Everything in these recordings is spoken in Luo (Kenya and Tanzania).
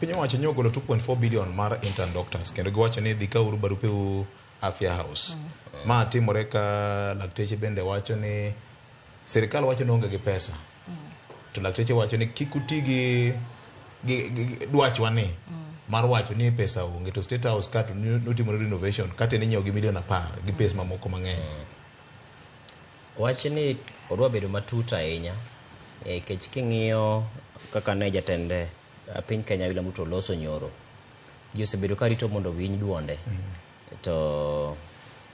Piny owacho nyo ogolo 2.4 billion mar intern doctors kendo giwacho ni dhi kauru barupeu Afya House. Ma timore ka lakteche bende wacho ni sirikal wacho ni onge gi pesa. To lakteche wacho ni kik uti gi dwachwa ni mar wacho ni pesa onge to State House ka to notimore renovation kata ninyiewo gi milion 10 gi pesa mamoko mang'eny. Wach ni odwa bedo matut ahinya nikech king'iyo kaka ne jatend piny Kenya William Ruto loso nyoro, ji osebedo ka rito mondo owinj duonde. To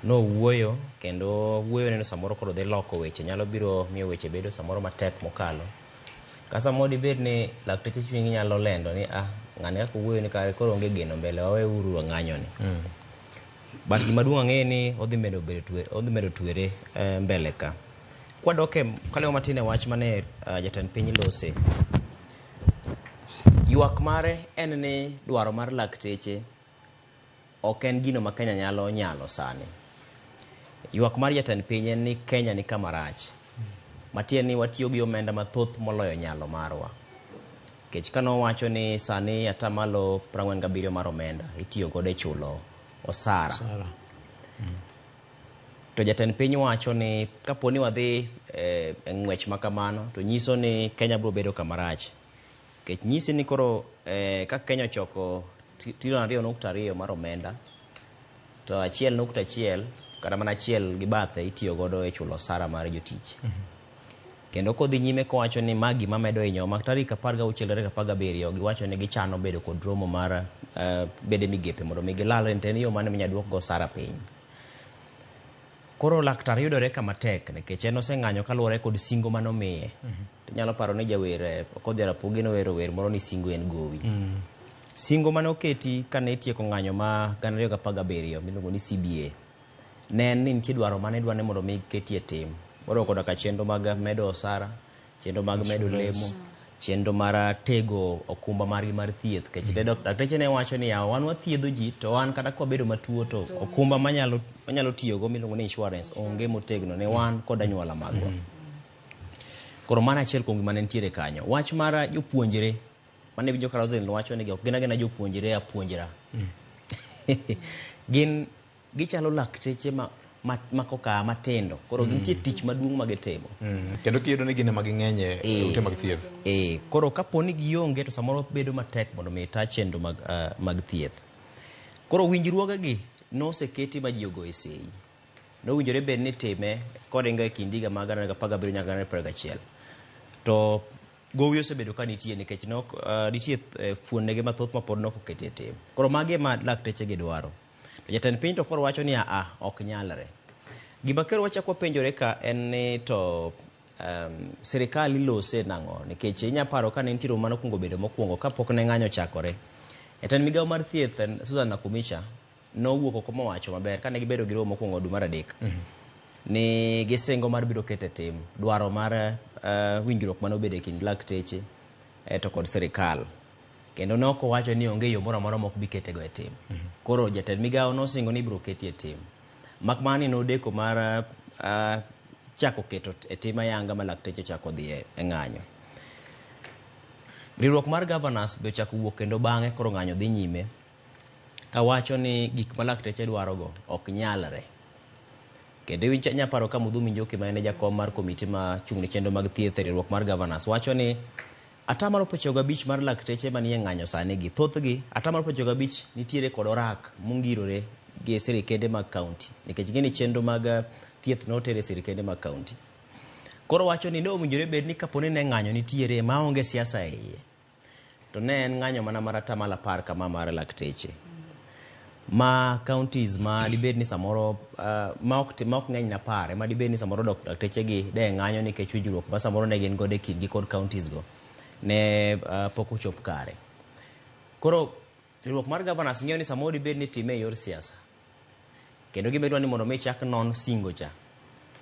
nowuoyo kendo wuoyo neno samoro koro dhi loko weche, nyalo biro miyo weche bedo samoro matek mokalo. Ka samoro dibed ni lakteche chunygi nyalo lendo ni ah, ng'ani kaka owuoyo ni kare koro onge geno mbele wawe uru ng'anyo ni. But gima duong' ang'eyo ni odhi medo bedo twe, odhi medo twere mbele ka. Kwadok e kalewo matin e wach mane jatend piny lose. Ywak mare en ni dwaro mar lakteche ok en gino ma Kenya nyalo nyalo sani. Ywak mar jatend piny en ni Kenya ni kama rach. Matiende ni watiyo gi omenda mathoth moloyo nyalo marwa. Nikech ka nowacho ni sani atamalo 47 mar omenda itiyo godo e chulo osara. Osara. To jatend piny wacho ni kapo ni wadhi e ng'wech ma kamano to nyiso ni Kenya biro bedo kama rach. Nikech nyisi ni koro ka Kenya ochoko trilion 2.2 mar omenda to 1.1 kata mana 1 gi bathe itiyo godo e chulo osara mar jotich. Kendo kodhi nyime kowacho ni ma gima medo hinyo ma tarik 16 tarik 17 giwacho ni gichano bedo kod romo mar bede migepe mondo mi gilalre ni en yo mane minyalo duok go osara piny. Koro laktar yudore kama tek nikech en oseng'anyo kaluwore kod singo manomiye. Inyalo paro ni jawer Okodhi Rapogi nowero wer moro ni singo en gowi. Singo mane oketi kane itieko ng'anyo ma 2017 miluongo ni CBA ne en ni nitie dwaro mane idwa ni mondo mi ketie tim. Moriwo koda ka chenro mag medo osara, chenro mag medo lemo, chenro mar tego okumba margi mar thieth. Nikech dakteche ne wacho ni yawa wan wathiedho ji to wan kata kwabedo matuo to okumba manyalo tiyogo miluongo ni insurance onge motegno ne wan kod anyuola magwa. Koro mano achiel kuom gima ne nitiere kanyo. Wach mar jopuonjre mane winjo ka Roselyn wacho ni ok gin agina jopuonjre apuonjra. Gin gichalo lakteche ma koka matindo. Koro gintie tich maduong' ma gitimo. Kendo kiyudo ni gin ema ging'eny e ute mag thieth. Koro kapo ni gionge to samoro bedo matek mondo mi ta chenro mag thieth. Koro winjruogegi noseketi ma ji ogoye sei. Nowinjore bed ni time koringo e kind higa mag 2017 nyaka 2021. To gowi osebedo ka nitie nikech nitie fuondnege mathoth ma pod nok oketi e tim. Koro magi ema lakteche gi dwaro. To jatend piny to koro wacho ni a ok nyalre. Gima koro wachako wapenjore ka en ni to sirikal ilose nang'o? Nikech inya paro ka ne nitie romo mane okwongo bedo mokwongo kapok ne ng'anyo ochakore. Jatend migawo mar thieth Susan Nakhumicha nowuok oko mowacho maber kane gibedo gi romo mokwongo dwe mar 3. Ni gisingo mar biro keto e tim dwaro mar winjruok mane obedo e kind lakteche to kod sirikal. Kendo ne ok owacho ni onge yo moro amora ma ok bi ketego e tim. Koro jatend migawo nosingo ni ibiro keti e tim. Mak mana ni nodeko mar chako keto e tim ayanga ma lakteche ochako dhi e ng'anyo. Riwruok mar governors be ochako wuok kendo bang'e koro ng'anyo dhi nyime kawacho ni gik ma lakteche dwarogo ok nyalre. Kendo inya paro ka Mudhumi Njoki ma en jakom mar komiti ma chung' ne chenro mag thieth e riwruok mar governors wacho ni atamalo 95 mar lakteche manie ng'anyo sani gi thothgi atamalo 95 nitiere kod orak mongirore gi sirikende mag kaunti nikech gini chenro mag thieth notere sirikende mag kaunti. Koro wacho ni ne owinjore bed ni kapo ni ne ng'anyo nitiere maonge siasa e iye to ne en ng'anyo mana mar atamalo 10 kama mar lakteche ma counties ma dibed ni samoro ma ok ng'eny na 10 ema dibed ni samoro lakteche gi de ng'anyo nikech winjruok ma samoro ne gin godo e kindgi kod counties go ne pok ochop kare. Koro riwruok mar governors ng'iyo ni samoro dibed ni time e yor siasa. Kendo gima idwa ni mondo mi chak non singo cha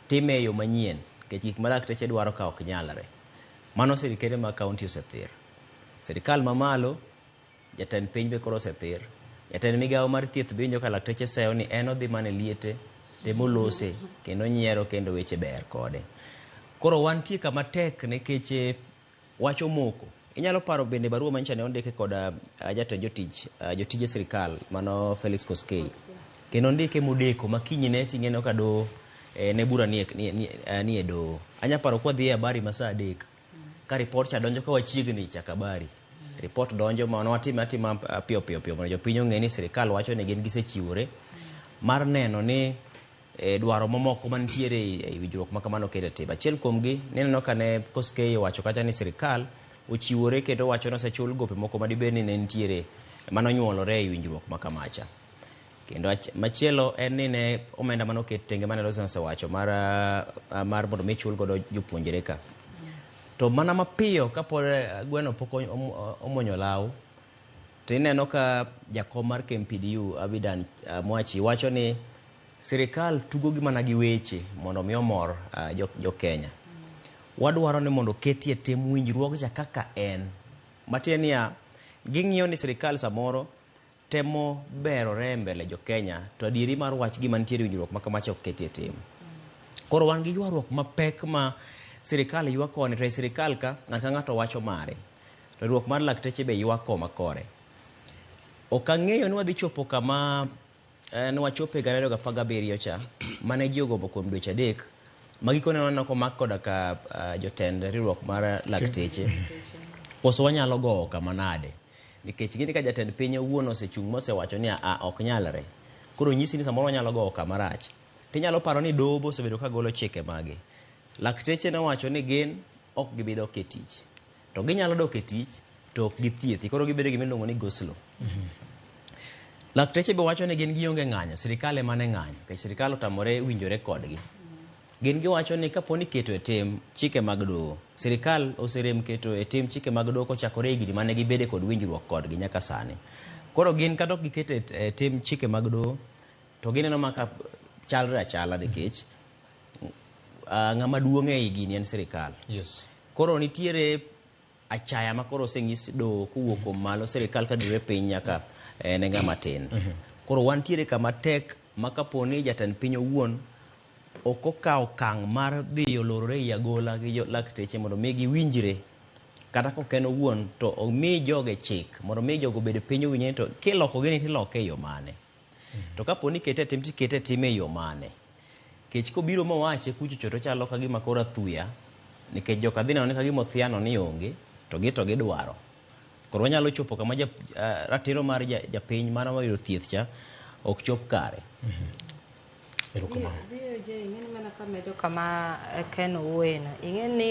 time e yo manyien nikech gik ma lakteche dwaro ka ok nyalre. Mano sirikende mag county osethir. Sirikal mamalo jatend piny be koro osethir. Jatend migawo mar thieth be winjo ka lakteche seyo ni en odhi mana e liete temolose kendo nyiero kendo weche ber kode. Koro wantie kama tek nikech wach omoko. Inyalo paro bende barua manyicha ne ondike kod jatend jotich jotije sirikal mano Felix Koskei. Kendo ondike modeko ma kinyne ting'eno ka doho ne bura nie, nie, nie, nie doho. Anya paro kwa dhi e habari ma saa 3 ka report cha donjo ka wachiegni chako habari. Report donjo ma watime atima piyo piyo piyo mondo jopiny ong'e ni sirikal wacho ni gin gisechiwore mar neno ni dwaro mamoko mantiere e winjruok ma kamano oket e tim. Achiel kuomgi nineno ka ne Koskei owacho kacha ni sirikal ochiwore kendo wacho ni osechul gope moko madibed ni ne nitiere manonyuolore e winjruok ma kamacha. Kendo machielo en ni ne omenda manoket tenge mane Rosen osewacho mar, mar mondo mi chul godo jopuonjre ka. To mana mapiyo kapod gweno pok omuonyo law, to ineno ka jakom mar KMPDU Abidan Mwachi wacho ni sirikal tugo gi mana gi weche mondo mi omor jo Kenya. Wadwaro ni mondo oketie tim winjruok cha kaka en. Matiende niya, ging'iyo ni sirikal samoro temo berore e mbele jo Kenya to adieri mar wach gima nitiere winjruok ma kamacha ok ketie tim. Koro wan gi ywaruok mapek ma sirikal ywak koni to e sirikal ka ng'ato ka ng'ato wacho mare. Riwruok mar lakteche be ywak koma kore. Ok ang'eyo ni wadhi chopo kama ne wachopo e 2017 cha mane ji ogombo kuom dweche 3 ma gikone waneno komak koda ka jotend riwruok mar lakteche. Koso wanyalo gowo kama nade? Nikech gini ka jatend piny owuon osechung' mosewacho ni a ok nyalre. Koro nyisi ni samoro wanyalo gowo kama rach. Tinyalo paro ni doho be osebedo ka golo chike mage. Lakteche nowacho ni gin ok gibi dok e tich. To ginyalo dok e tich to ok githiethi. Koro gibedo gima iluongo ni go slow. Lakteche be wacho ni gin gionge ng'anyo, sirikal ema ne ng'anyo, nikech sirikal otamore winjore kodgi. Gin giwacho ni kapo ni keto e tim chike mag doho, sirikal oserem keto e tim chike mag doho kochakore higni mane gibede kod winjruok kodgi nyaka sani. Koro gin kata ok giketo e tim chike mag doho, to gineno maka chalre achala nikech ng'ama duong' ei gini en sirikal. Yes. Koro nitiere achaya ma koro oseng'is doho kowuok kuom malo sirikal kadire piny nyaka ne ng'ama tin. Koro wantiere kama tek ma kapo ni jatend piny owuon ok okawo okang' mar dhi olorore ei agola gi lakteche mondo mi giwinjre kata kok en owuon to omi joge chik mondo mi jogo obed piny owinjre ni to kiloko gini tiloke e yo mane. To kapo ni kete e tim tikete e tim e yo mane. Kech kobiro mowache kuchocho to chalo ka gima koro athuya nikech joka dhi neno ni kagima othiano ni onge to gi to gidwaro. Koro wanyalo chopo kama ratiro mar japiny mana moyudo thieth cha ok chop kare. Erokamano. BOJ ing'eni mana kamedo kama Ken owuoyeno. Ing'eni